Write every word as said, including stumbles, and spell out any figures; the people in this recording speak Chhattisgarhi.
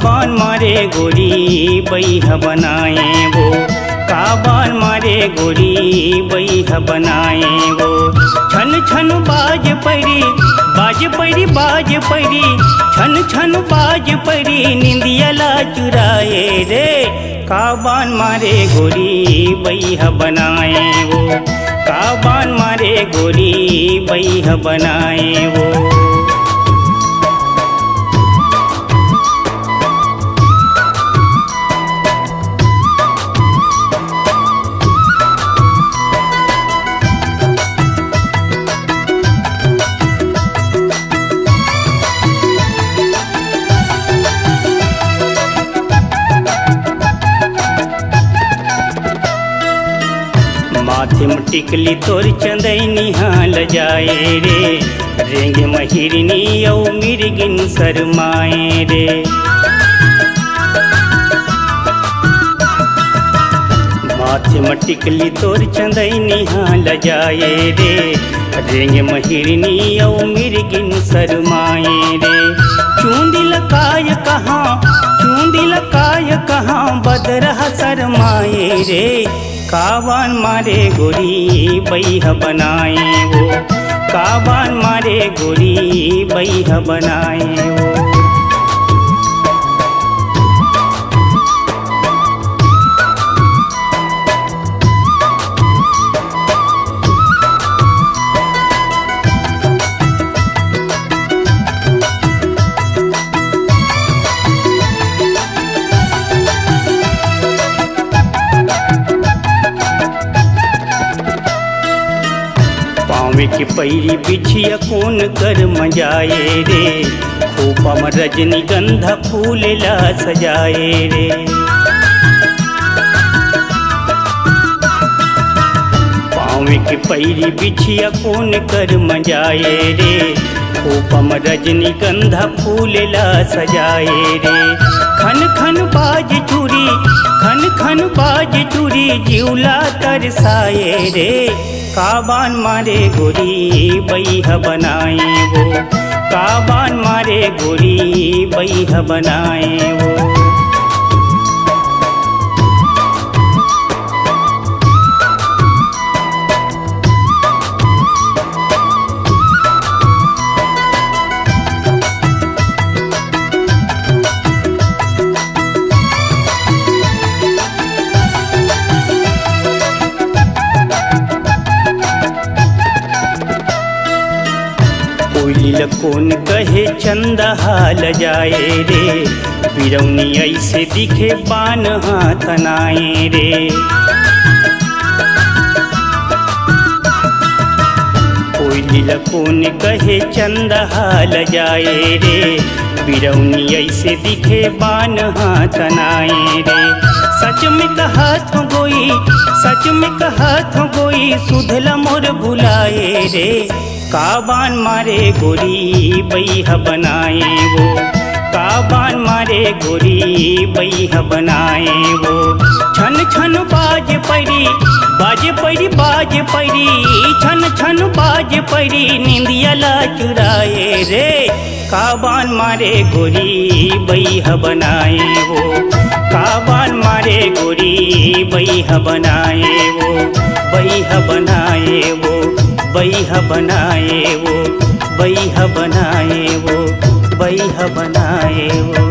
बान मारे गोरी बइहा बनाए वो, का बान मारे गोरी बइहा बनाए वो। छन छन बाज परी, बाज परी, बाज परी, छन छन बाज परी, निंदिया ला चुराए रे। का बान मारे गोरी बइहा बनाए वो, का बान मारे गोरी बइहा बनाए वो। माथे म टिकली तोर चंदैनी हा लजाए रे, रेंगे म हिरनी अउ मिर्गिन शरमाए रे। माथे म टिकली तोर चंदैनी हा लजाए रे, रेंगे म हिरनी अउ मिर्गिन शरमाए रे। चूंदी ल काय कहाँ, चूंदी ल काय कहाँ बदरा शरमाए रे। का बान मारे गोरी बइहा बनाए वो, का बान मारे गोरी बइहा बनाए वो। पाँवे के पैरी बिछिया कोन कर म जाए रे, खोपा म रजनीगंधा फूल ला सजाए रे। पाँवे के पैरी बिछिया कोन कर म जाए रे, खोपा म रजनीगंधा फूल ला सजाए रे। खन खन बाज चूरी, खन खन बाज चूरी, जीव ला तरसाए रे। का बान मारे गोरी बइहा बनाए वो, का बान मारे गोरी बइहा बनाए वो। कोइली ल कोन कहे चंदा हा लजाए रे, बिरौनी अइसे दिखे बान हा तनाए रे। कोइली ल कोन कहे चंदा हा लजाए रे, बिरौनी अइसे दिखे बान हा तनाए रे। सच में कहत हो गोई, सच में कहत हो गोई, सुध ल मोर भुलाए रे। का बान मारे गोरी बइहा बनाए वो, का बान मारे गोरी बइहा बनाए वो। छन छन बाज परी, बाज परी, बाज परी, छन छन बाज परी, निंदिया ला चुराए रे। का बान मारे गोरी बइहा बनाए वो, का बान मारे गोरी बइहा बनाए वो, बइहा बनाए वो, बइहा बनाए वो, बइहा बनाए वो, बइहा बनाए वो।